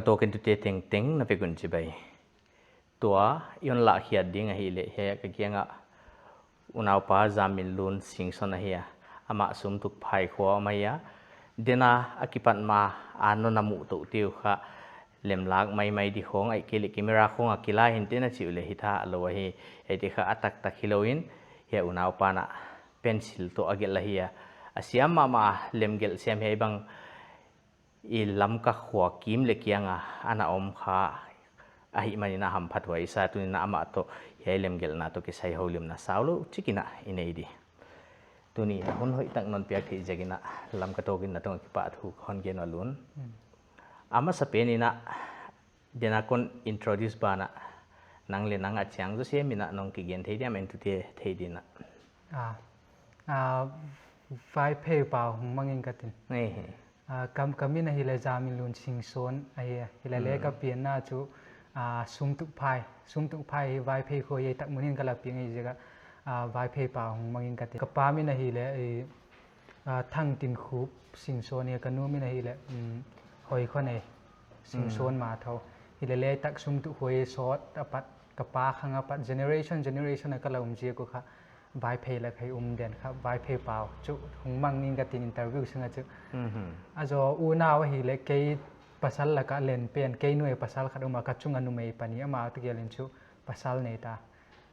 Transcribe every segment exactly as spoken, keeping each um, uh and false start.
Toh ken tute tengteng na vek un chibai. Tua i hon lahkhiat ding ahihleh hiai ka kiangah unaupa Zaminlun Singson ahi a, amah Sumtukphai khua mah ahi a. Dena a kipat ma a non a muh tou teu kha lemlak maimai di khong ahihkeileh camera khong a kila hinte na chih uleh hita lou ahi. Hiaite kha a taktak hilou in hiai unaupa na pencil toh a gelh ahi a. A siam mahmah a, lemgelh siam hiai bang i Lamka khua kim leh kiang a ana om kha ahihmanin a hamphathuai i sa, tuni'n amah toh hiai lemgelhna toh kisai houlimna saulou chik in i nei di. Tuni'n hun hoihtak non piak theih ziakin Lamka Talk in na tungah kipahthu ka hon gen uh a Lun. A masapen in dena kon introduce banah nang leh nang a chiang zaw semin non kigen thei diam, entute thei dingin? Ah, ah, Vaiphei pau hong mang ing ka tin. Nei he. Ah, ka, ka min ahihleh Zaminlun Singson ahi a. Hileleh ka pianna chu, ah, Sumtukphai. Sumtukphai hi Vaiphei khua hiai tak mun in ka la piang ahi ziak a, ah, Vaiphei pau hong mang ing ka tin. Ka pa min ahihleh, eh, ah, Thangtinkhup Singson ahi a, ka nu min ahihleh, um, Hoikhonei Singson Mathou. Hileleh tak Sumtukphai sawt apat, ka pa khang apat generation, generation a ka la um ziak uh kha Vaiphei lak ah um den kha, Vaiphei pau chu hong mang ing ka tin interview sung ah chu. A zaw unau ahihleh kei pasal lak a len pen, kei nuai pasal khat om a, ka chung a numei pani, amau tegel in chu pasal nei ta.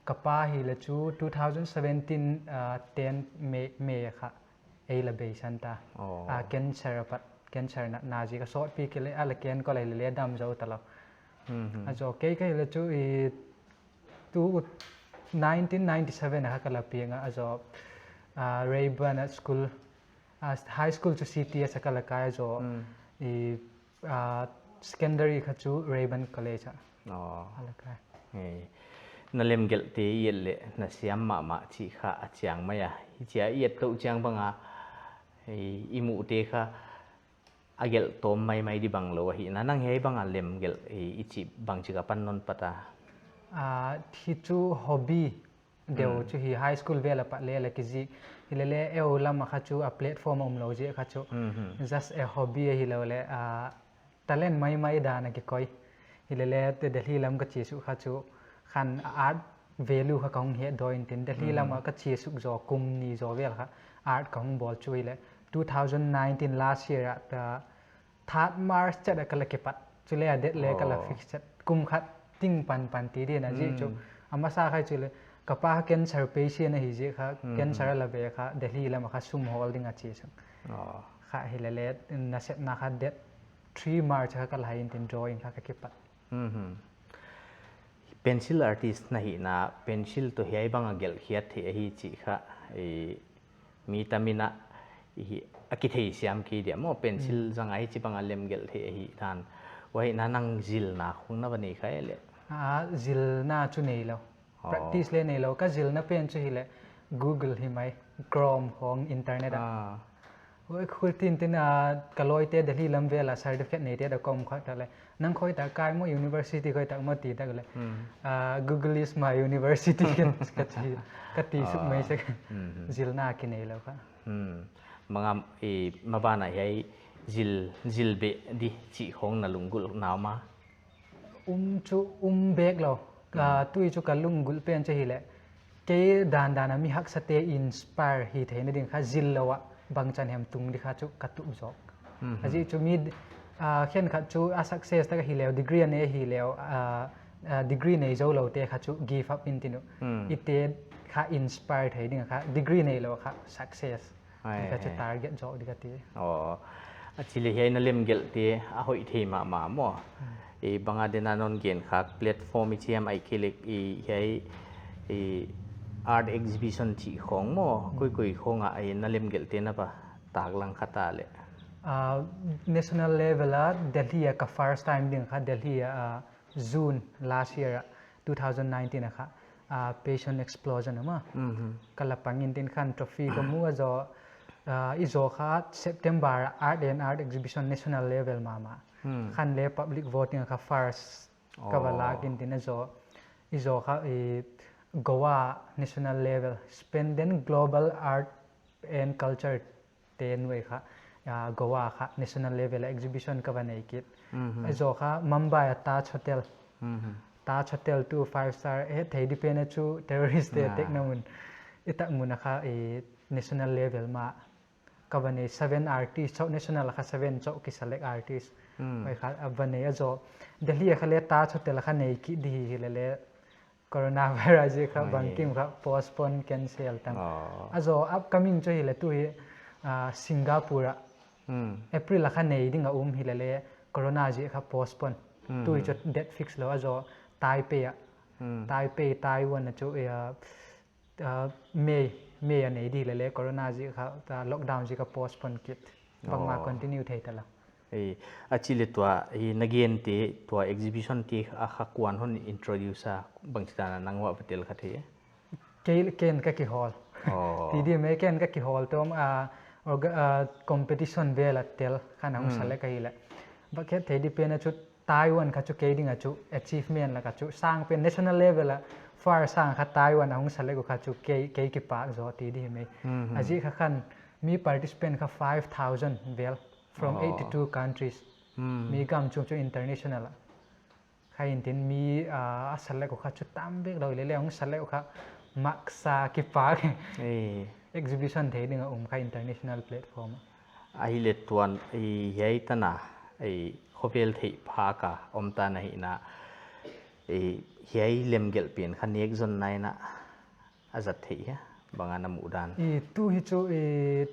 Ka pa ahihleh chu two thousand seventeen, ah, ten May, May kha ei la beisan ta. Ah, cancer apat, cancer na, na ziak a sawtpi kei leh, a la ken ko lai leh dam zou ta lou. A zaw kei ka ahihleh chu i tu nineteen ninety-seven a kha ka la piang a, a zaw, ah, Rayburn a school, ah, high school chu C T S a ka la kai a zaw. I, ah, secondary kha chu Rayburn College a. A la kai. Hei. Na lemgelhte i et leh na siam mahmah chih kha a chiang mai a. Hichia i et tou chiang bang a, hei, i muhte kha a gelh tawm maimai di bang lou ahi. Na nang hiai bang a lemgelh i, i chih bangchik a pan non pat a? Ah, hi chu hobby deuh chu hi, high school vel apat leh la kizik. Hileleh eu lam a kha chu a platform a um lou ziak kha chu. Just a hobby ahi lou leh, ah, talent maimai dan a kikoi. Hileleh te Delhi lam ka chi suk kha chu khan art value kha ka hong het dawi in tin Delhi lam a ka chi suk zaw kum ni zaw vel kha art ka hong bawl chu hileh two thousand nineteen last year a ta third March chet a ka la kipat. Chuleh a date leh ka la fix chet. Kum khat ting pan pan ti ding a ziak chu. A masa khai chuleh ka pa cancer patient ahi ziak kha, cancer a la ve kha, Delhi lam a kha sum hawl ding a chi suk. Kha hileleh nasepna kha date three March kha ka la hai in tin drawing kha ka kipat. Pencil artist na hihna, pencil toh hiai bang a gelhkhiat theih ahi chih kha, eh, mi tam in hi a kitheisiam kei dia maw, pencil zang a hichibang a lemgelh theih ahi dan. Huai na nang zilna khong na va nei kha e leh? Ah, zilna chu nei lou. Practice leh nei lou, ka zilna pen chu hileh Google hi mai, Chrome khong internet a. Huai khul tin tin a ka lawmte Delhi lam vel a certificate neite da ka om kha ta leh. Nang khoitak kai maw, university khoitak maw ti tak leh. Ah, Google is my university ka, ka chi, ka ti suk mai sek. Zilna ki nei lou kha. Mangam i maban a hiai zil, zil beh di chih khong na lunggulh na om a? Um chu um bek lou. Ah, tui chu ka lunggulh pen chu hileh kei dandan a mi haksate inspire hi theihna ding kha zil lou a bangchan hem tung di kha chu ka tup zawk. A ziak chu mi, ah, khenkhat chu a success tak ahi leh, degree a nei ahi leh, ah, ah, degree nei zou loute kha chu give up in tin uh. Ite kha inspire thei ding kha degree nei lou kha success. Ai, kha chu ai. Target zawk di ka ti. Aw, a chi leh hiai na lemgelhte a hoih thei mahmah maw. I bang a dena non gen khak platform i chiam ahihkeileh i hiai i art exhibition chih khong maw. Koikoi khong a i na lemgelhte na va taklang kha ta leh? Ah, national level a Delhi a ka first time ding kha Delhi a, ah, June last year a, two thousand nineteen a kha, ah, Passion Explosion a maw. Ka la pang in tin khan trophy ka mu a zaw, ah, i zaw kha September a Art and Art Exhibition national level mahmah. Khan leh public voting a kha first ka va lak in tin a zaw, i zaw kha i Goa national level, Spenden Global Art and Culture te nuai kha ah, Goa kha national level a exhibition ka va nei kit. Mhm. A zaw kha Mumbai a Taj Hotel. Mhm. Taj Hotel tu five star, eh, thei di pen a chu terrorist te attack na mun. I tak mun a kha, eh, national level mah ka va nei seven artist, chauh national a kha seven chauh ki select artist. Hmm. Huai kha a va nei a zaw. Delhi a kha leh Taj Hotel a kha nei kit di hi lele coronavirus ziak kha bangkim kha postpone cancel tan. Oh. A zaw upcoming chu hi leh tu hi, ah, Singapore a. Hmm. April a kha nei ding a um hi lele corona ziak kha postpone. Hmm. Tu hi chu date fix lou a zaw Taipei a. Hmm. Taipei, Taiwan a chu, eh, ah, May, May a nei di lele corona ziak kha, ah, lockdown ziak kha postpone kit. Bangmah continue thei ta lou. Eh, a chih leh tua, eh, na gen te, tua exhibition te a kha kuan hon introduce a, bangchidan a nang va tel kha thei? Kei, ken ka kihawl. Oh. Ti di mai ken ka kihawl tom, ah, orga-, ah, competition vel a tel kha na hong select ahi leh. Bang khe thei di pen a chu Taiwan kha chu kei ding a chu achievement lak a chu sang pen national level a far sang kha Taiwan a hong select uh kha chu kei, kei kipak zaw ti di hi mai. Mhm. A ziak kha khan mi participant kha five thousand vel from eighty-two countries. Hmm. Mi gam chung chu international a. Kha in tin mi, ah, a select uh kha chu tam vek lou lele hong select uh kha maksa kipak. Eh. Exhibition thei ding a um kha international platform a. Ahi leh tuan, eh, hiai tan a, eh, khovel theih phak a om ta na hi na, eh, hiai lemgelh pen kha nek zonna in a zat theih hia, bang a na muhdan? Eh, tu hi chu, eh,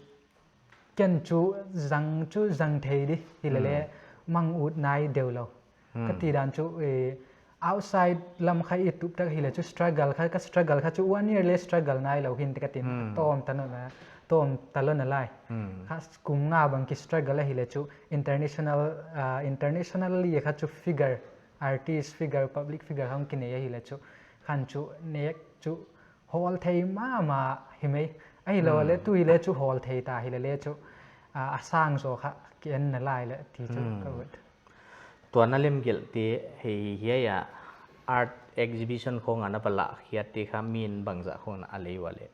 ken chu zang chu zang thei di hi lele mang ut nai deuh lou. Hmm. Ka ti dan chu, eh, outside lam kha i tup tak hi leh chu struggle kha, ka struggle kha chu one year leh struggle nai lou hin te ka tin. Hmm. Tawm ta lou na, tawm ta lou na lai. Hmm. Kha kum nga bang ki struggle ahi leh chu international, ah, internationally kha chu figure, artist figure, public figure hong ki nei ahi leh chu khan chu nek chu hawl thei mahmah hi mai. Ahi lou leh tu hi leh chu hawl thei ta hi lele chu, ah, a sang zaw kha ki en na lai leh ti chu ka ut. Tua na lemgelh te hi, hiai a art exhibition khong a na va lah khiat te kha min bangzah khong na a lei ua leh?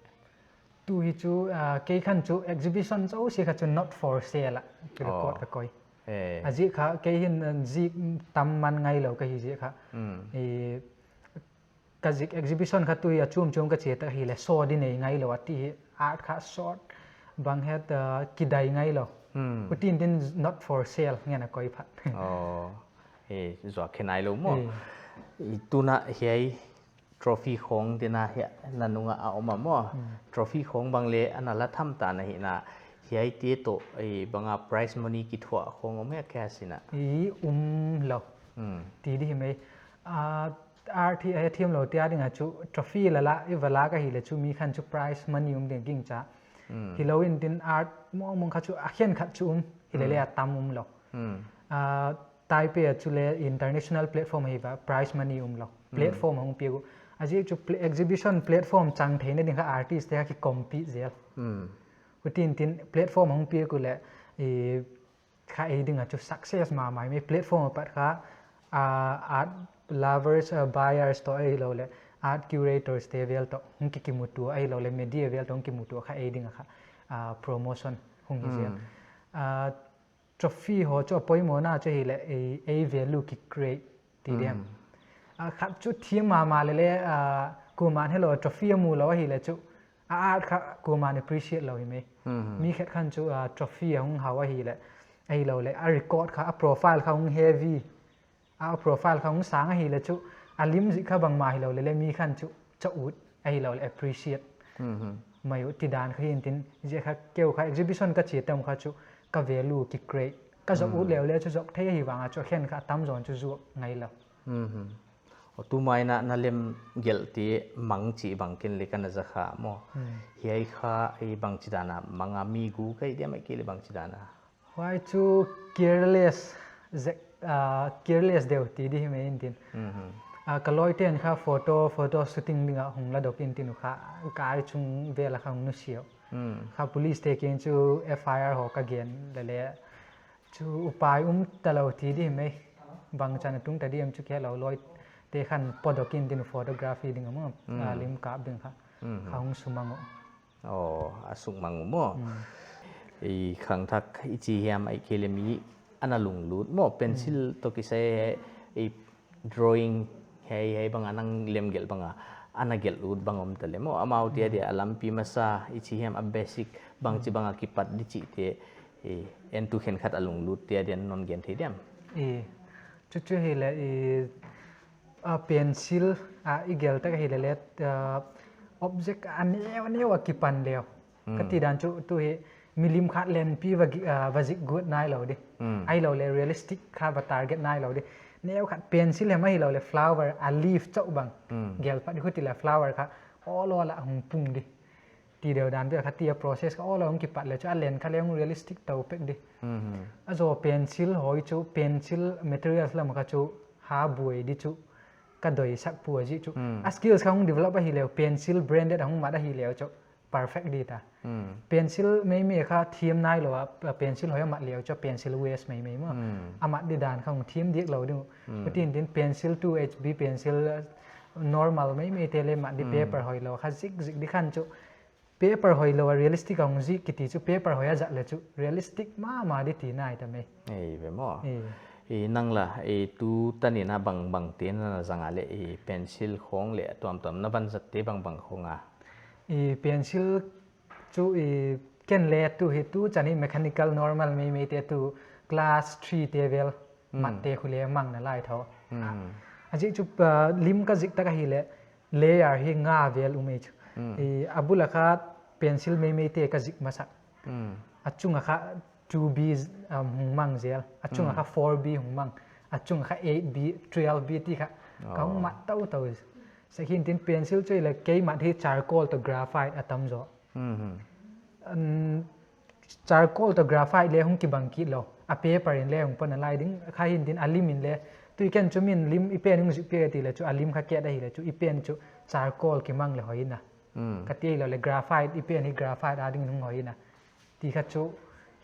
Tu hi chu, ah, kei khan chu exhibition zosia kha chu not for sale a record ka koih. Eh. A ziak kha kei hin, ah, zik tam man ngai lou ka hi ziak kha. Hmm. Eh, ka zik exhibition kha tu hi a chum chum ka chi tak hi leh show di nei ngai lou a ti hi art kha sawt bang het, ah, kidai ngai lou. Hmm. Hutin tin not for sale ngen a koih phat. Oh. Eh, zuak khe nai lou maw. Eh. I tuna hiai trophy khong te na hiai na nung a om a maw. Hmm. Trophy khong bang leh a na la tham ta na hi na hiai te toh, eh, bang a prize money kithuah khong om hia kha sina? I um lou. Hmm. Ti di hi mai. Ah, art hi a thiam lou te a ding a chu trophy la la, i va la ka hi leh chu mi khan chu prize money um ding gingcha. Hmm. Hi lou in tin art mong mong kha chu a khen khat chu um hi lele a tam um lou. Hmm. Ah, Taipei a chu leh international platform hi va prize money um lou. Hmm. Platform hong piak uh. A ziak chu pla-, exhibition platform chang theihna ding kha artist te kha ki compete zel. Hmm. Hutin tin platform hong piak uh leh, i kha ei ding a chu success mahmah mai platform apat kha, ah, art lovers, ah, buyers toh ahi lou leh art curators te vel toh hong ki kimutu ahi lou leh media vel toh hong kimutu kha ei ding a kha, ah, promotion hong hi zel. Hmm. Ah, trophy ho chu a poimohna chu hi leh ei, ei value ki create ti diam. Hmm. Ah, khat chu thiam mahmah lele, ah, kuamah hi lou trophy a mu lou ahi leh chu a art kha kuamah in appreciate lou hi mai. Hmm. Mi khat khan chu, ah, trophy a hong hau ahi leh, ahi lou leh a record kha a profile kha hong heavy, a profile kha hong sang ahi leh chu a lim zik kha bangmah hi lou lele mi khan chu chah ut ahi lou leh appreciate. Hmm. Mai uh ti dan kha hin tin ziak kha keu kha exhibition ka chi tam kha chu ka value ki create. Ka zok ut leu leh chu zok thei ahi vang a chu a khen kha a tam zaw chu zuak ngai lou. Hmm. O tu mai na, na lemgelh te mang chih bang ken leh ka na za kha maw. Hmm. Hiai kha i bangchidan a mang a mi gu ka hi diam ahihkeileh bangchidan a? Huai chu careless zek, ah, careless deuh ti di hi mai in tin. Mhm. Ah, ka lawite'n kha photo, photo shooting ding a hong la dok in tin uh kha, gari chung vel a kha hong nusia uh. Hmm. Kha police te kiang chu F I R ho ka gen lele. Chu upai um ta lou ti di hi mai. Bangchan a tung ta diam chu khe lou lawite khan po dok in tin photography ding a maw. Hmm. Ah, lim kap ding kha. Hmm. Kha hong sumang uh. Oh, a suk mang uh maw. Hmm. I khangthak i chi hiam, ahihkeileh mi ana lunglut maw, pencil toh kisai, i drawing hiai, hiai banga nang lemgelh banga ana gelh ut bang om ta leh maw, amau te adia a lampi masa i chi hiam, a basic bangchi banga kipat di chihte, i en tu khenkhat a lunglutte adia non gen thei diam? I, chu chu hileh i, a pencil a i gelh tak hileh leh, a, object a neu neu a kipan leh. Ka ti dan chu tu hi milim khat lenpi va gi-, a, va zik gut nailou di. Ahilouleh realistic kha va target nailou di. Neu khat pencil hem ahilouleh flower a leaf chauh bang. Gelh pah di khuti leh flower kha awl awl a hong pung di. Ti deuh dan bia kha ti a process kha awl a hong kipat leh chu a len kha leh hong realistic tou pek di. A zaw pencil hoi chu pencil materials lam kha chu ha buai di chu ka doisak pua zi chu. A skills kha hong develop ahileh pencil branded hong mat ahileh chu perfect di ta. Pencil meimei kha thiam nailou a, a pencil hoi a mat leh chu pencil waste meimei maw. A mat di dan kha hong thiam diklou di. Hutin din pencil two H B pencil, uh, normal meimei te leh mat di paper hoilou kha zik zik di khan chu. Paper hoilou a realistic a hong zik kiti chu paper hoi a zat leh chu realistic mahmah di ti nai ta mai. Ei ve maw. I nang la, i tu tan in a bangbang te na zang a leh i pencil khong leh tuamtuam na van zat te bangbang khong a? I pencil chu i ken leh tu hi tu chan hi mechanical normal meimei te tu class three te vel mat te khu leh mang nalai tho. A zik chu, uh, lim ka zik tak ahileh layer hi nga vel um ei chu. I a bul a kha pencil meimei te ka zik masak. A chung a kha two B, um, hong mang zel. A chung a kha four B hong mang. A chung a kha eight B, twelve B ti kha. Ka hong mat tou tou. Sa khin tin pencil chu i leh kei mat hi charcoal toh graphite a tam zaw. Um, charcoal toh graphite leh hong kibang kit lou. A paper in leh hong pon nalai ding. Kha hin din a lim in leh. Tu i ken chu min lim i pen hong zik pe ti leh chu a lim kha ket ahileh chu i pen chu charcoal kimang leh hoi na. Ka ti lou leh graphite i pen hi graphite a ding hong hoi na. Ti kha chu,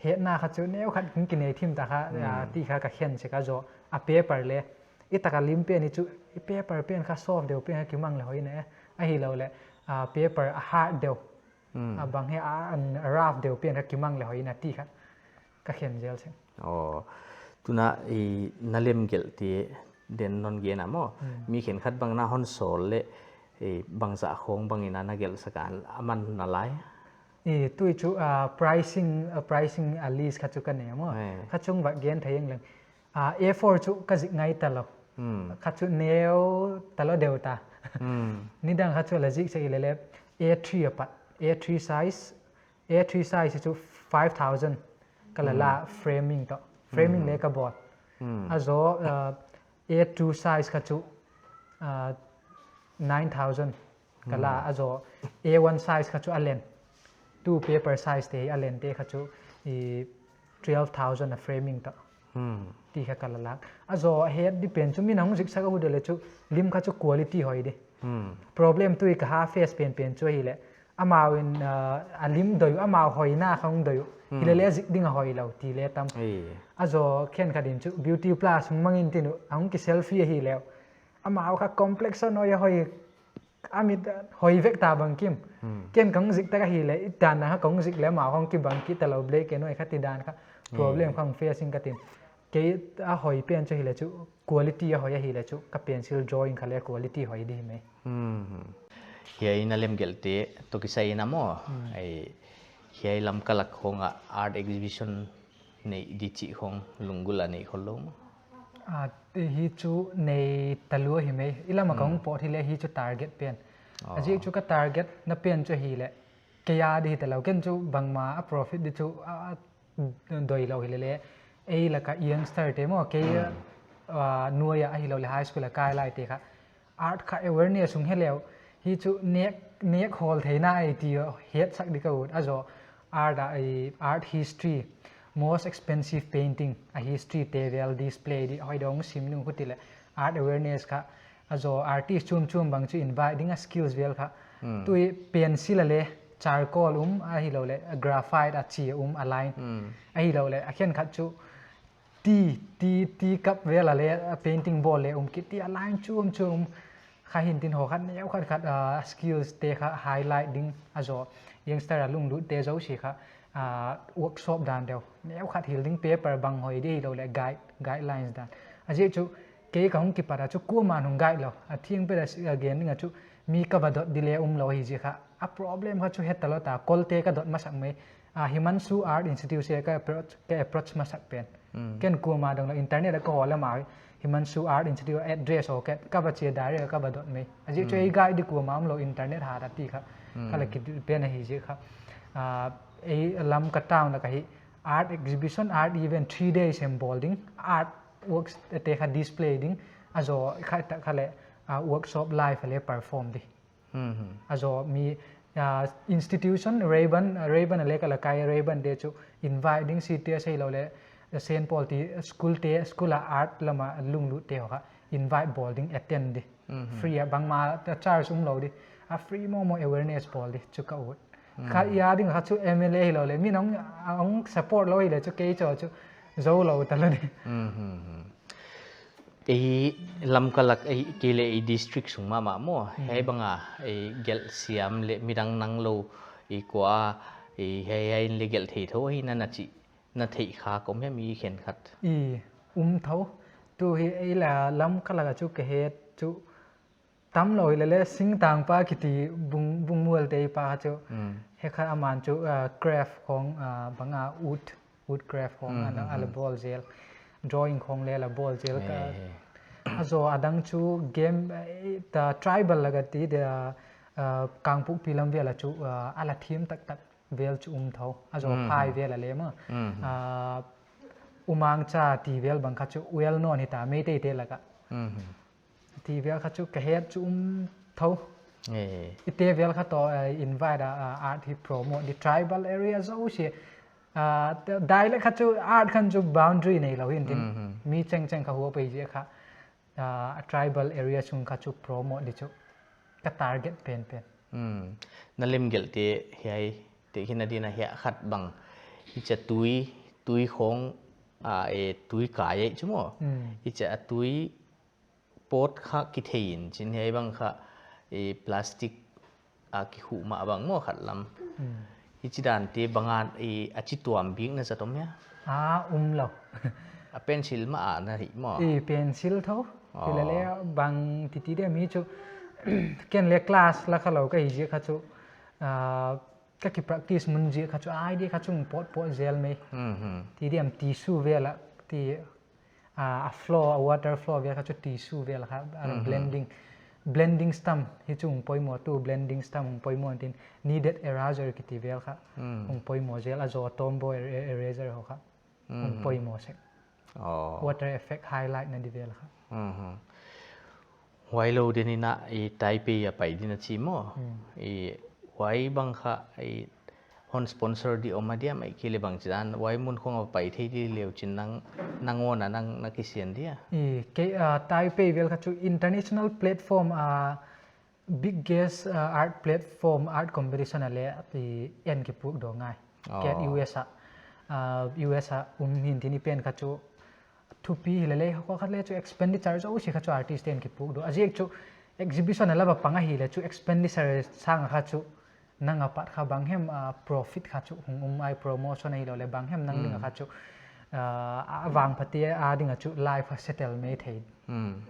hetna kha chu neu khat hong kinei thim ta kha, a, ti kha ka khen se ka zaw. A paper leh, i tak a lim pen hi chu, i paper pen kha soft deuh pen kha kimang leh hoi na. Ahilouleh, a, paper a hard deuh. A bang hi a, an rough deuh pen kha kimang leh hoi na ti kha ka khen zel se. Aw, tuna i na lemgelh te den non gen a maw. Mi khenkhat bang na hon sawl leh, i bangzah khong bang in a na gelh sak a, a man nalai? I tu i chu, a, pricing, a, pricing a list kha chu ka nei maw. Kha chung va gen thei eng leng. A, A four chu ka zik ngai ta lou. Kha chu neu ta lou deuh ta. Nidang kha chu la zik se i leh leh A three a pat. A three size, A three size chu five thousand ka la la framing toh. Framing leh ka bawl. A zaw, uh, A two size kha chu, uh, nine thousand ka la. A zaw A one size kha chu a len. Tu paper size te a len te kha chu i twelve thousand a framing toh. Ti kha ka la lak. A zaw het di pen chu min hong zik sak a hu deuh leh chu lim kha chu quality hoi di. Problem tu i ka ha face pen pen chu hileh. Amau in, uh, a lim doi uh, amau hoina kha hong doi uh. Hileh leh zik ding a hoilou, ti leh tam. A zaw khenkhat in chu beauty plus hong mang in tin uh, a hong ki selfie hileh. Amau kha complexion hoi a hoi, a mit hoi vek ta bangkim. Ken ka hong zik tak ahileh, i dan na kha ka hong zik leh amau hong kibang kit ta lou black and white kha ti dan kha. Problem kha hong facing ka tin. Kei a hoi pen chu hileh chu quality a hoi ahileh chu ka pencil drawing kha leh quality hoi di mai. Hiai na lemgelh te toh kisai in a maw. Ai, hiai lam ka lak khong a art exhibition nei di chih khong lunggulh a nei khollou maw? A, hi chu nei talua hi mai. I lam a ka hong pawt hileh hi chu target pen. A zik chu ka target na pen chu hileh. Kei a di hi ta lou ken chu bangma a profit di chu a, a doi lou hileh leh. Ei laka youngster te maw, kei, a, nuai a ahilou leh high school a kai lai te kha. Art kha awareness hong he leh. Hi chu nek, nek hol theihna ei ti het sak di ka ut. A zaw art a, i, art history, most expensive painting a history te vel display di hoi dong sim nung khuti leh. Art awareness kha. A zaw artist chuam chuam bang chu invite ding a skills vel kha. Tu i pencil a leh charcoal um ahilou leh graphite a chi um a line. Ahilou leh a khenkhat chu ti, ti, ti cup vel a leh a painting bawl leh um kit ti a line chuam chuam um. Kha hin tin ho khat neu khat khat, a, skills te kha highlight ding a zaw. Youngster a lunglut te zosia kha. ah, workshop dan deuh. Neu khat hil ding, paper bang hoih di hilou leh guide, guidelines dan. A ziak chu kei ka hong kipat a chu kuaman hong guide lou. A thing pe da si a gen ding a chu mi ka va dot di leh um lou hi ziak kha. A problem kha chu heta lou ta, Kolte ka dot masak mai. Ah, Himanshu Art Institute se ka approach, ka approach masak pen. Ken kuama dong lou, internet a ka hawl a mai. Himanshu Art Institute address aw ka, ka va chia direct ka va dot mai. A ziak chu ei guide di kuama om lou, internet hat a ti kha. Ka la kidot pen ahi ziak kha. Ah, ei Lamka town lak ah hi art exhibition, art event three days hem bawl ding. Art works te kha display ding. A zaw kha ta kha leh, ah, workshop live a leh perform di. A zaw mi, ah, institution, Rayburn, Rayburn a leh ka la kai, Rayburn te chu invite ding, C T S hilou leh Saint Paul ti school te, school a art lam a lunglut te kha invite bawl ding, attend di. Free a, bangmah ta charge um lou di. A free mawngmawng awareness bawl di chu ka ut. Kha i a ding kha chu M L A hilou leh, mi nang, ah, hong support lou hileh chu kei chu chu zou lou ta lou di. Ei Lamka lak ei kei leh ei district sung mahmah maw. Hiai bang a ei gelh siam leh midang nang lou ei kua ei hiai hiai in leh gelh thei thou hi na na chih na theih kha kawm hiam i khenkhat? I um thou. Tu hi ei la Lamka lak a chu ka het chu tam lou hileh leh Singtangpa kiti Bung, Bungmual te pa chu. He kha aman chu, ah, craft khong, ah, bang a wood, wood craft khong a la, a la bawl zel. Drawing khong leh la bawl zel ka. A zaw a dang chu game, eh, ta tribal lak a ti dia, ah, Kangpokpi lam vel a chu, ah, a la thim taktak vel chu um thou. A zaw phai vel a leh maw. Ah, Umangcha ti vel bang kha chu well known hi ta Meitei te lak a. Ti vel kha chu ka het chu um thou. I te vel kha toh, eh, invite a, ah, art hi promote di, tribal area zosia. Ah, dialect kha chu art khan chu boundary neilou hi intin. Mi chengcheng kha huap ei ziak kha. Ah, tribal area sung kha chu promote di chu ka target penpen. Na lemgelh te hiai te khin a ding a hiai khat bang hichia tui, tui khong, ah, e tui kai ei chu maw. Hichia a tui pot kha kithei in chin hiai bang kha e plastic a kikhuh mah bang maw khat lam. Hichi dan te bang a e a chi tuam bik na zat om hia? A um lou. A pencil mah a na hi maw? I pencil thou. Hilele bang titi dia mi chu ken leh class la kha lou ka hi ziak kha chu, ah, ka ki practice mun ziak kha chu idea kha chu pot pot zel mai. Ti diam tissue vel a ti a, a flow, a water flow vel kha chu tissue vel kha, a blending, blending stump hi chu hong poimoh tu, blending stump hong poimoh tin, kneaded eraser kiti vel kha hong poimoh zel, a zaw Tombow er-, er-, eraser ho kha hong poimoh sek. Water effect highlight na di vel kha. Huai lou ding in a i Taipei a pai ding na chi maw. I huai bang kha i hon sponsor di om a diam, ahihkeileh bangchidan huai mun khong a pai thei di leh chin nang, nang aw na nang na kisian dia? I ke, ah, Taipei vel kha chu international platform, ah, biggest, ah, art platform, art competition a leh i en kipuk do ngai. Ken U S a, ah, U S a um hi'n tin i pen kha chu thupi hilele, kha khat leh chu expenditure zosia kha chu artist te'n kipuk do. A ziak chu exhibition a la va pang ahih leh chu expenditure sang a kha chu nang a pat kha bang hem, ah, profit kha chu hong um ai, promotion ahih lou leh bang hem nang ding a kha chu, ah, a vangphat te a ding a chu life a settle mai thei.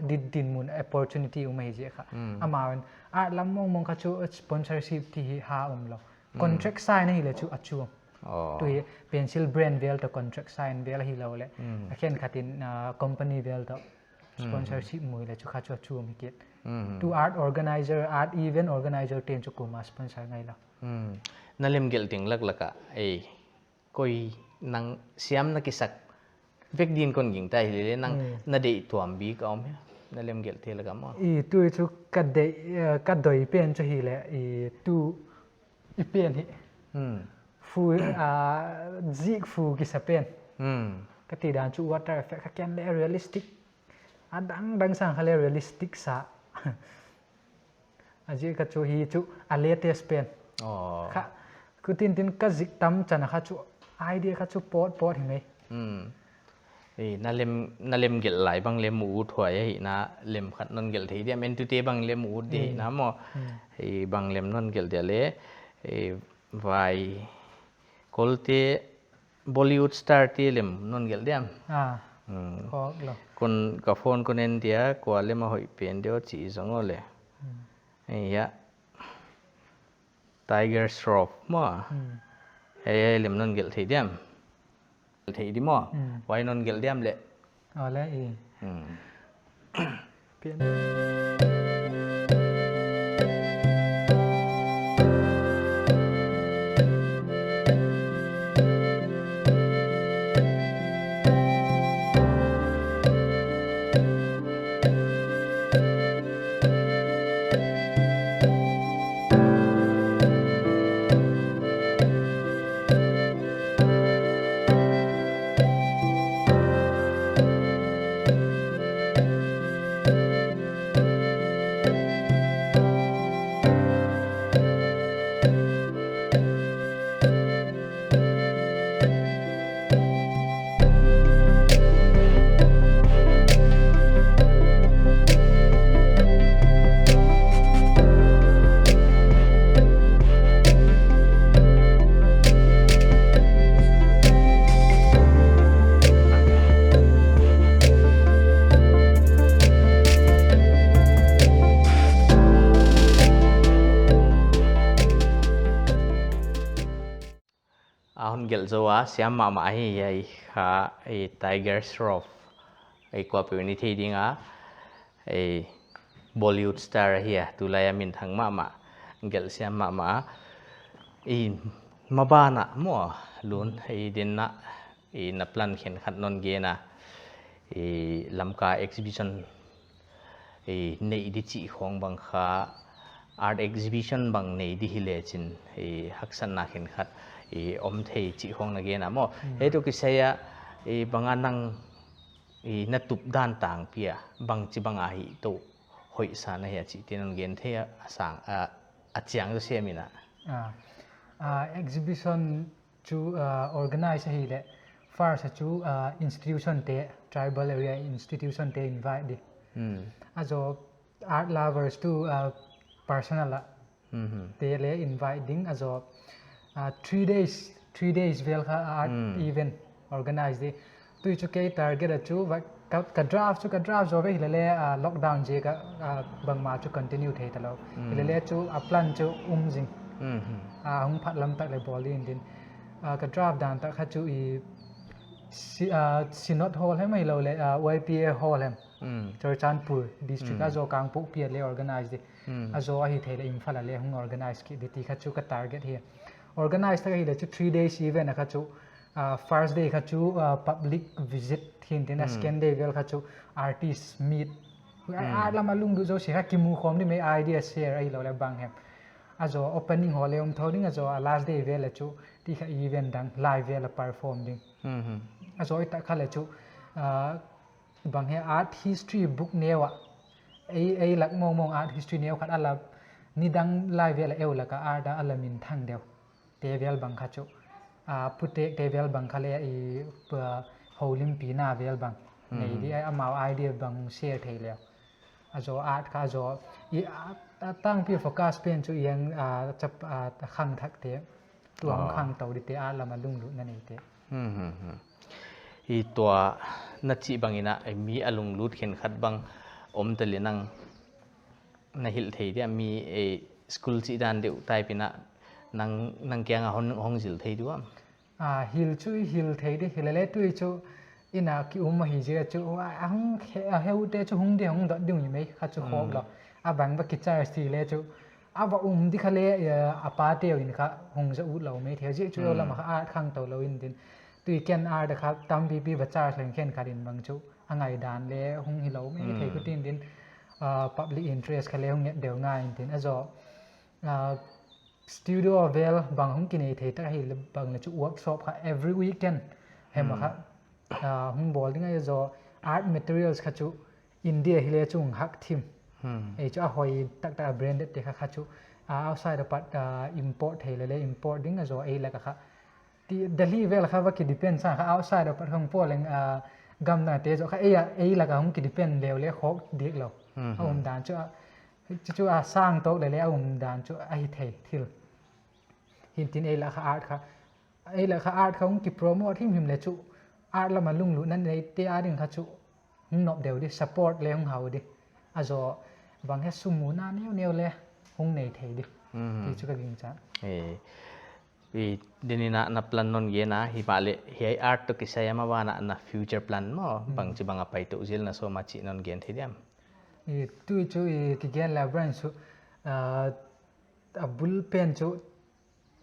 Di dinmun opportunity um ahi ziak kha. Amau in art lam mongmong kha chu sponsorship ti hi ha um lou. Contract sign ahih leh chu a chu. Tu hi pencil brand vel toh contract sign vel ahih lou leh a khenkhat in, ah, company vel toh sponsorship mu leh chu kha chu a chu mi kit. Tu art organizer, art event organizer te'n chu kuamah sponsor ngai lou. Na lemgelh ding laklak a, ei, koi nang siam na kisak vek din kon gingta hilele nang na deih tuam bik a om hia? Na lemgelh te lak a maw. I tu chu ka deih, eh, ka doi pen chu hileh, i tu i pen hi. Fu, ah, zik fu kisa pen. Ka ti dan chu water effect kha ken leh realistic. A dangdang sang kha leh realistic sa. A ziak kha chu hi chu a latest pen. Kha, khutin tin ka zik tam chan a kha chu idea kha chu pot pot hi mai. Ei, na lem, na lemgelh lai bang leh mu ut huai ahihna, lem khat non gelh thei dia, men tute bang leh mu ut di ahihna maw. Ei, bang lem non gelh dia leh, ei, vai Kolte Bollywood star te lem non gelh diam? Ah. Hmm. Khawk lou. Kon ka phone kon en dia, kua lem a hoih pen deuh chih zong aw le. Hmm. Ei ya. Tiger Shroff maw. Hmm. Ei, ei lem non gelh thei diam? Gelh thei di maw. Hmm. Huai non gelh diam le? Aw le, i. Hmm. Pian. A hon gelh zou a, siam mahmah ahi, hiai kha, eh, Tiger Shroff. Eh, kuapeuh in i thei ding a, eh, Bollywood star ahi a, tulai a minthang mahmah, gelh siam mahmah. Eh, maban ah maw, Lun, eh, din na, eh, na plan khenkhat non gen a, eh, Lamka exhibition, eh, nei di chih khong bang kha, art exhibition bang nei di hi le chin, eh, haksatna khenkhat, eh, om thei chih khong na gen a maw. Hmm. Hiai toh kisai a, eh, bang a nang, eh, na tup dan tangpi a, bangchi bang a hi toh hoih sa na hia chih te non gen thei a, a sang, a, a chiang zaw siam in a. Ah, ah, exhibition chu, ah, organize ahi le, first a chu, ah, institution te, tribal area institution te invite di. Hmm. A zaw art lovers tu, ah, personal a. Mhm. Te le invite ding, a zaw, ah, three days, three days vel kha art Hmm. event organize di. Tui chu kei target a chu, va, ka, ka draft chu, ka draft zaw ve hi le le, ah, lockdown ziak a, ah, bangmah chu continue thei ta lou. Mm. Hi le le chu a plan chu um zing. Mhm. Ah, hong phat lam tak le bawl in din. Ah, ka draft dan tak kha chu i si-, ah, Synod Hall hem ahilou le, ah, Y P A Hall hem. Mm. Churachandpur district Mm. a zaw Kangpokpi a le organize di. Mm. A zaw ahi thei le Imphal a le hong organize kei di ti kha chu ka target hi. Organize tak ahi le chu three days event a kha chu, ah, first day kha chu, ah, public visit hi'n tin a Hmm. second day vel kha chu artist meet. Hmm. Art lam a lunglut zosia kha kimu khawm di mai idea share ahilou le bang hem. A zaw opening hall le om thou ding a zaw a last day vel le chu ti kha event dang live vel a perform ding. Hmm, hmm. A zaw i tak kha le chu, ah, bang he art history book neu a. Ei, ei lak mawngmawng art history neu khat a la nidang lai vel a eu lak a art a la minthang deuh. Te vel bang kha chu, ah, putek te vel bang kha le i, ah, houlimpina vel bang. Hmm. Nei di a amau idea bang share thei le. A zaw art kha a zaw i a, a tangpi focus pen chu i ang, ah, chap, ah, khangthak te. Tua hong Ah. khangtou di te art lam a lunglutna nei te. Hmm, hmm, hmm. I tua na chih bang in a, eh, mi a lunglut khenkhat bang om ta le nang na hilh thei dia mi, eh, school chih dan deuh type in a nang, nang kiang a hon, hong zil thei diam? Ah, hilh chu i hilh thei di, hi le le tui chu in a ki um ahi ziak chu, a, a hong he, a heu te chu hong di hong dot ding i mai kha chu Hmm. khawk lou. A bang va ki charge thei le chu, a va um di kha le, eh, a pa teu in kha hong za ut lou mai thei ziak chu Hmm. lam a kha art khangtou lou in din. Tui ken art kha tampipi va charge leng khenkhat in bang chu a ngaidan le hong hilou mai thei Hmm. kha tin din, ah, public interest kha le hong nget deuh ngai in din a zaw. Ah, studio vel bang hong kinei thei tak ahi le bang le chu workshop kha every weekend hem a kha, Hmm. ah, hong bawl ding a zaw art materials kha chu India hi le chu hong hak thim. Hmm. Ei chu a hoih taktak a branded te kha kha chu, ah, outside apat, ah, import thei le le import ding a zaw ei lak a kha. Ti Delhi vel kha va ki depend sa kha outside apat hong pawl leng, ah, gam na te zaw kha ei a, ei lak a hong ki depend leu le khawk dik lou. Hmm, A um hmm. dan chu a, chu chu a sang tok le le a um dan chu ahi thei thil. Hi'n tin ei lak kha art kha Ei leh kha art kha hung kipromote himhim leh chu, art lam a lunglut na neite ading kha chu hung nop deuh di, support leh hung hau di. A zaw bang hiam sum muna neuneu leh hung nei thei di. Ti chu ka gingta. I, i, tuni a na plan non gen a, himahleh hiai art toh kisai a maban a na future plan maw, bangchi bang a pai tou zel na sawm a chih non gen thei diam? I, tui chu i kigen leh Brian chu, ah, a bul pen chu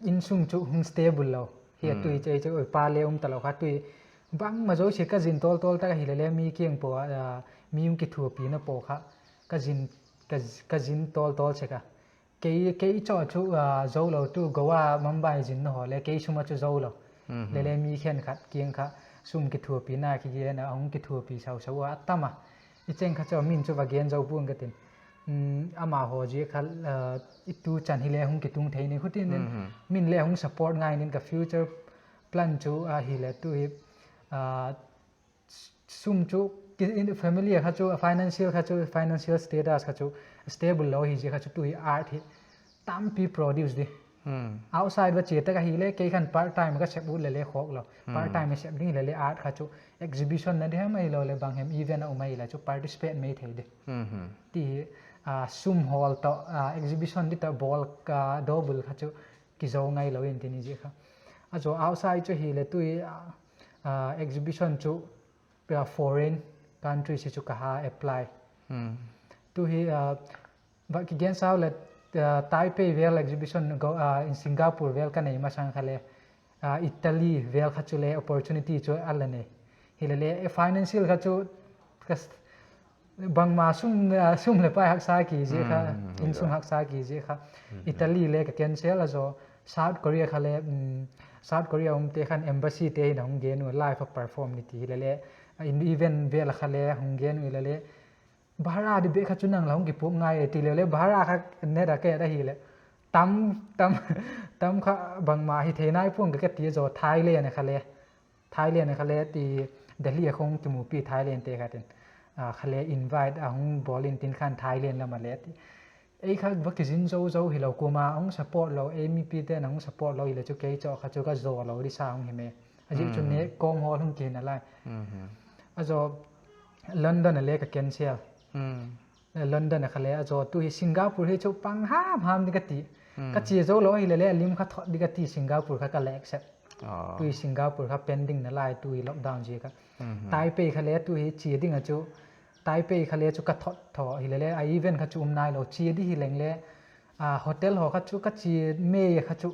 insung chu hung stable lou. Hiai tui chu, chu pa leh um talou kha tui. Bangmah zosia ka zin tawltawl tak ahi lele mi kiang pawh, ah, mi hung kithuapi na pawh kha. Ka zin, ka, ka zin tawltawl sek a. Kei, kei chauh chu, ah, zou lou tu Goa, Mumbai zin na haw leh kei sum a chu zou lou. Lele mi khenkhat kiang kha sum kithuapi na kigen a hung kithuapi sausau a tam a. I cheng kha chu min chu va gen zou puang ka tin. Um, amah haw ziak kha, ah, i tu chan hi leh hung kitung thei ni hutin. Min leh hung support ngai nin ka future plan chu ahi leh tu hi, ah, sum chu ki, in family kha chu financial kha chu financial status kha chu stable lou hi ziak kha chu tu hi art hi tampi produce di. Outside va chia tak ahi leh kei khan part time ka sep ut lele khawk lou. Part time sep ding lele art kha chu exhibition na di hiam ahilouleh bang hiam event a um ahi leh chu participate mai thei di. Ti hi, ah, sum hawl toh, ah, exhibition di toh bawl ka double kha chu kizou ngai lou in tin ziak kha. A zaw outside chu hi leh tu hi, ah, ah, exhibition chu, ah, foreign country si chu ka ha apply. Tu hi, ah, va kigen sau leh, ah, Taipei vel exhibition go, ah, in Singapore vel ka nei masang kha leh, ah, Italy vel kha chu leh opportunity chu a la nei. Hi lele, eh, financial kha chu kas, bangmah sum, ah, sum leh pai haksa ki ziak kha, insung haksa ki ziak kha. Italy leh ka cancel a zaw, South Korea kha leh, um, South Korea umte khan embassy te hi na hung gen uh live a perform ni ti hi lele, ah, in event vel kha leh hung gen uh lele, bhara di bek kha chu nang la hung kipuk ngai e ti lele, bhara kha net a ke da hi leh. Tam, tam, tam kha bangmah hi thei nai puang ka ti zaw Thailand kha leh. Thailand kha leh ti Delhi a khong kimupi Thailand te kha tin. Ah, kha leh invite a hung bawl in tin khan Thailand lam a leh ti. Ei kha va kizin zouzou hilou kuamah hung support lou, ei mipi te'n hung support lou hi leh chu kei chauh kha chu ka zaw lou di sa hung hi mai. A ziak chu ne kawm hawl hung kihna lai. A zaw London a leh ka cancel. Eh, London a kha leh a zaw tu hi Singapore hi chu pang hamham di ka ti. Ka chia zou lou hi lele a lim kha thot di ka ti Singapore kha ka leh accept. Tu hi Singapore kha pending na lai tu hi lockdown ziak kha. Taipei kha leh tu hi chia ding a chu. Taipei kha leh chu ka thot tho hi lele a event kha chu um nai lou chia di hi leng leh. Ah, hotel haw kha chu ka chia mai kha chu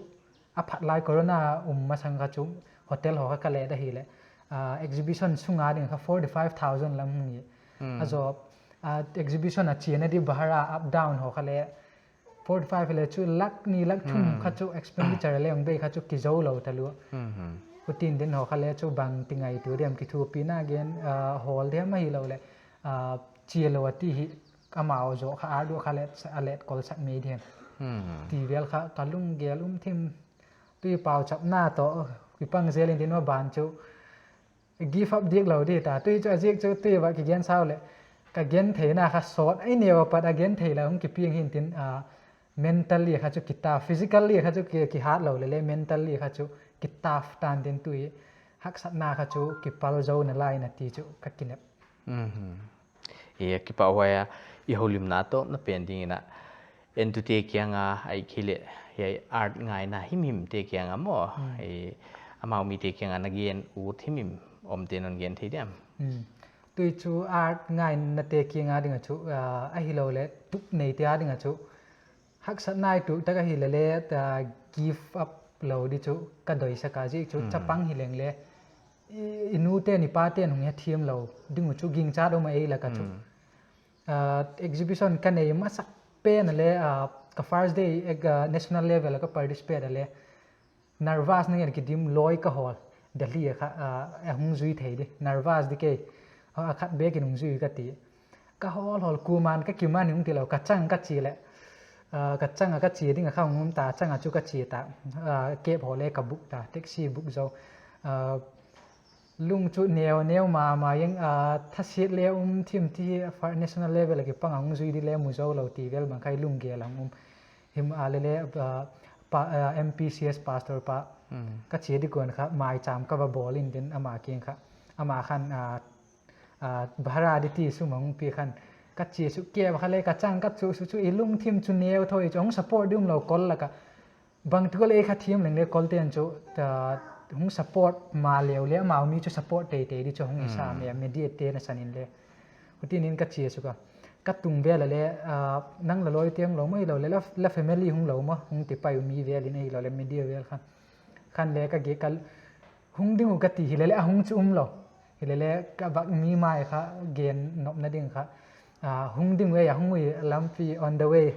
a phat lai corona um masang kha chu hotel haw kha ka leh da hi leh. Ah, exhibition sunga ding kha forty five thousand lam hung hi. A zaw, ah, exhibition a chiana di bhara up down haw kha leh forty five leh chu lakh ni lakh thum kha chu expenditure leh hong bei kha chu kizou lou ta lua. Hutin din haw kha leh chu bangti ngaitu diam kithuapi na gen, ah, hawl diam ahilouleh, ah, chia lou a ti hi amau zaw kha a dua kha leh a let kol sak mai diam. Ti vel kha ka lunggel um thim. Tu hi pauchapna toh kipang zel in tin maban chu give up dik lou di ta. Tu hi chu a ziak chu tu hi va kigen sau leh. Ka gen theihna kha sawt ei neu a pat a gen thei la hung kipiang hi in tin, ah, mentally kha chu ki tough, physically kha chu ki, kihat lou lele mentally kha chu ki tough tan tin tu hi haksatna kha chu kipal zou na lai na ti chu ka kinep. I, a kipahhuai a, i houlimna toh na pen ding in a. Entute kianga, ahihkeileh, hiai art ngaina himhim te kianga maw. I, amau mite kianga na gen ut himhim omte non gen thei diam? Tu hi chu art ngaina te kianga ding a chu, ah, ahilouleh tup neite a ding a chu. Haksatna i tuh tak ahi lele, ah, give up lou di chu ka doisak a ziak chu chapang hi leng leh. I, i nu te'n i pa te'n hong hetthiam lou ding uh chu gingchat om a ei lak a chu. Ah, exhibition ka nei masak pen a leh, ah, ka first day, eh, ah, national level a ka participate a leh. Nervous na ngen kidim loi ka hawl. Delhi a kha, ah, a hung zui thei di. Nervous di kei. Ah, a khat bek in hung zui ka ti. Ka hawl hawl kuaman ka kiman hung ti lou. Ka chang ka chia leh. Ah, ka chang a ka chia ding a kha hong um ta. Chang a chu ka chia ta. Ah, cab haw leh ka book ta. Taxi book zou. Ah, lung chu neu neu mahmah ing, ah, thasiat leh um thim ti hi national level a kipang a hung zui di leh mu zou lou ti vel bang kha i lunggel a hong um. Him a lele, ah, pa, ah, M P C S pastor pa, Ka chia di kuan kha, maicham ka va bawl in din ama kiang kha. Ama khan, ah, ah, bhara di ti sum hong pi khan. Ka chia suk kei a kha le ka chang ka chu su chu i lungthim chu neu thou chu hong support di um lou kol lak a. Bangtuk leh kha thiam leng le kol ten chu, ta, hong support ma leu le amau mi chu support teitei di chu hong i sa me, media te na san in le. Hutin in ka chia suk a. Ka tung vel a le, ah, nang la loi tiang lou maw hilou le, la, la family hong lou maw, hong ti pai mi vel in hilou le media vel kha. Khan le ka ge ka hong ding uh ka ti hilele a hong chu um lou. Hilele ka vak mi mai kha gen nopna ding kha. Ah, hong ding uh e, a hong uh e, lampi on the way.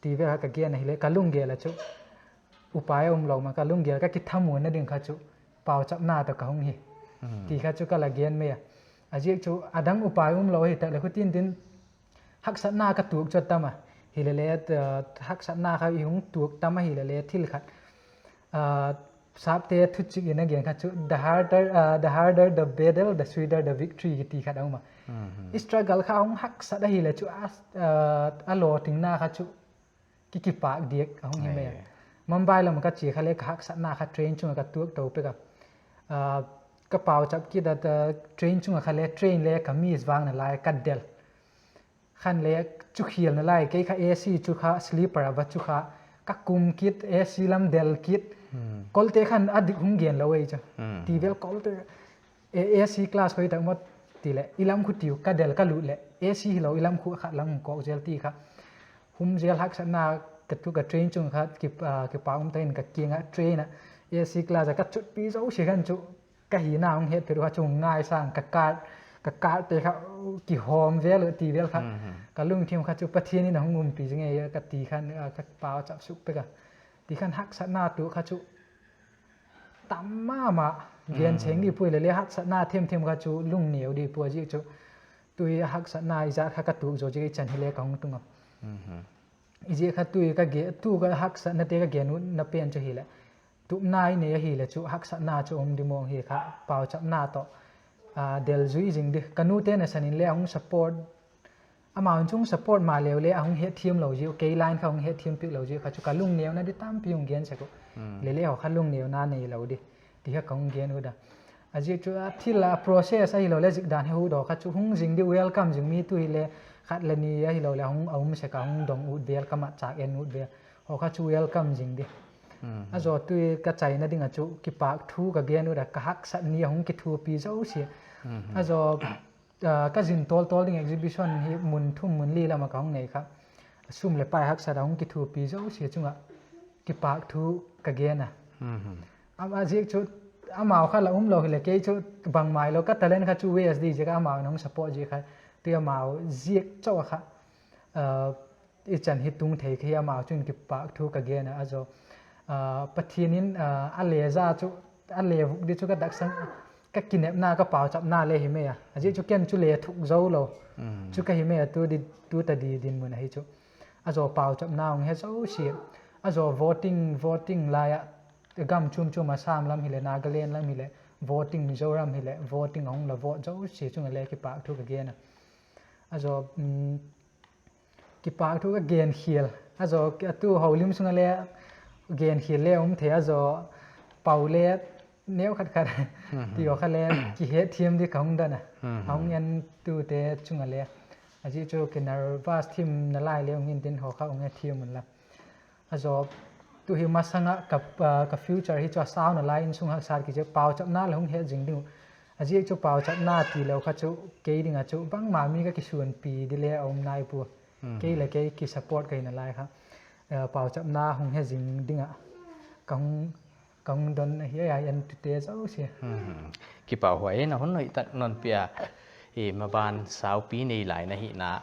Ti vel kha ka gen a hile ka lunggel a chu. Upai a um lou ma ka lunggel ka kithamuanna ding kha chu. Pauchapna toh ka hong hi. Ti kha chu ka la gen mai a. A ziak chu a dang upai um lou hi tak le hutin din haksatna ka tuak chu a tam a. Hilele, ah, haksatna kha i hong tuak tam a hilele thil khat. Ah, sapte thuchik in a gen kha chu, "The harder, ah, the harder the battle, the sweeter the victory," kiti khat a um a. I struggle kha hong haksat a hile chu a, ah, a lawtingna kha chu ki kipak diak a hong hi mai a. Mumbai lam ka chia kha le ka haksatna kha train chung a ka tuak tou pek a. Ah, ka pauchap kit a, ah, train chung a kha le train le ka miss vang na lai ka del. Khan le chu khial na lai, kei kha A C chu kha sleeper a va chu kha, ka kum kit, A C lam del kit. Kolte khan a dik hong gen lou ei chu. Ti vel kolte, A-, A C class khoi tak maw ti le, i lam khu tiu, ka del ka lut le, A C hilou, i lam khu khat lam kok zel ti kha. Hum zel haksatna ka tu ka train chung kha, ki, ah, kipak um ta in ka kiang a train a, A C class a ka chut pi zou si khan chu, ka hihna hong het phet uh kha chu ngaisang ka kar, ka kar te kha kihawm vel uh ti vel kha. Ka lungthim kha chu Pathian in a hong umpi zing e ka ti khan, ah, ka pauchap suk pek a. Ti khan haksatna tuak kha chu tam mahmah gen cheng di pua hilele haksatna themthem kha chu lungneu di pua ziak chu. Tui haksatna i zat kha ka tuak zou ziak i chan hile ka hong tung a. I ziak kha tui ka ge-, tu ka haksatna te ka gen utna pen chu hile. Tupna i nei a hile chu haksatna chu om di mawng hi kha pauchapna toh, ah, del zui zing di. Ka nu te na san in le a hong support, amau in chu hong support ma leu le a hong hetthiam lou ziak, kei line kha hong hetthiam pik lou ziak kha chu ka lungneuna di tampi hong gen sek uh. Lele haw kha lungneuna nei lou di. Ti kha ka hong gen ut a. A ziak chu a thil a process a hilou le zikdan he hu daw kha chu hong zing di welcome zing mi tu hile khat le ni a hilou le hong a um sek a hong dong ut vel ka mat chak en ut vel. Haw kha chu welcome zing di. A zaw tui ka chaina ding a chu kipak thu ka gen ut a ka haksat ni a hong kithupi zou si. A zaw, ah, ka zin tawltawl ding exhibition hi mun thum mun li lam a ka hong nei kha. Sum le pai haksat a hong kithupi zou si chung a kipak thu ka gen a. A, a ziak chu amau kha la um lou hile kei chu bangmai lou ka talent kha chu waste di ziak a amau in hong support ziak kha. Tui amau ziak chauh a kha. Ah, i chan hi tung thei kha hi amau chun kipak thu ka gen a a zaw. Ah, Pathian in, ah, a le za chu, a le vuk di chu ka daksang, ka kinepna ka pauchapna le hi mai a. A ziak chu ken chu le thuk zou lou. Chu ka hi mai a tu di, tu ta di dinmun a hi chu. A zaw pauchapna hong he zou si. A zaw voting, voting lai a. Gam chum chum Assam lam hile, Nagaland lam hile, voting Mizoram hile, voting a hong la vote zou si chung a le kipak thu ka gen a. A zaw, mm, kipak thu ka gen khial. A zaw, a tu houlim sung a le gen khial le um thei a zaw pau le neu khat khat. Ti aw kha le kihetthiam di ka hong dan a. Hong en tu te chung a le. A ziak chu ki nervous thim na lai le hong in din haw kha hong hetthiam un la. A zaw, tu hi masang a ka, ah, ka future hi chu a sau na lai in sung haksat ki chu pauchapna le hong het zing ding uh. A ziak chu pauchapna ti lou kha chu kei ding a chu bangmah mi ka kisuanpi di le a um nai pua. Kei le kei ki support ka hi na lai kha. Ah, pauchapna hong he zing ding a. Ka hong, ka hong don a hi a en tu te zou si. Kipak huai na hon hoih tak non pia. I maban saupi nei lai na hi na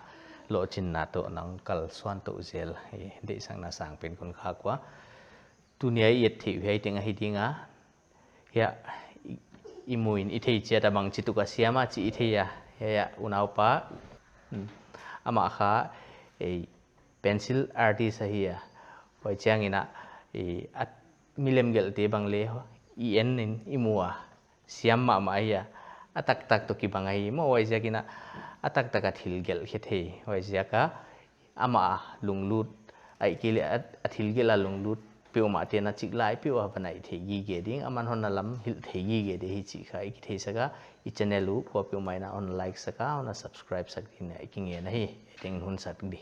lohchinna toh nang kalsuan toh zel. I deihsakna sang pen kon khak ua. Tuni a i et theih uh hiai teng ahi ding a. Hiai, i, i mu in i thei chiat a bangchituk a siam a chih i thei a. Hiai, unaupa. Hmm. Amah kha, ei, pencil artist ahi a. Huai chiang in a, ei, a milem gelhte bang le, i en in i mu a. Siam mahmah ahi a. A taktak toh kibang ahi. Maw huai ziak in a, a taktak a thil gelh khe thei. Huai ziak a, amah a lunglut, ahihkeileh a, a thil gelh a lunglut peuhmah te'n a chik lai peuh a va nai thei gige ding, aman hon na lam hilh thei gige ding hi chih kha i kitheisak a, i channel uh kuapeuhmah in a hon like sak a, hon na subscribe sak ding in a i kingen ahi. Teng hun sak di.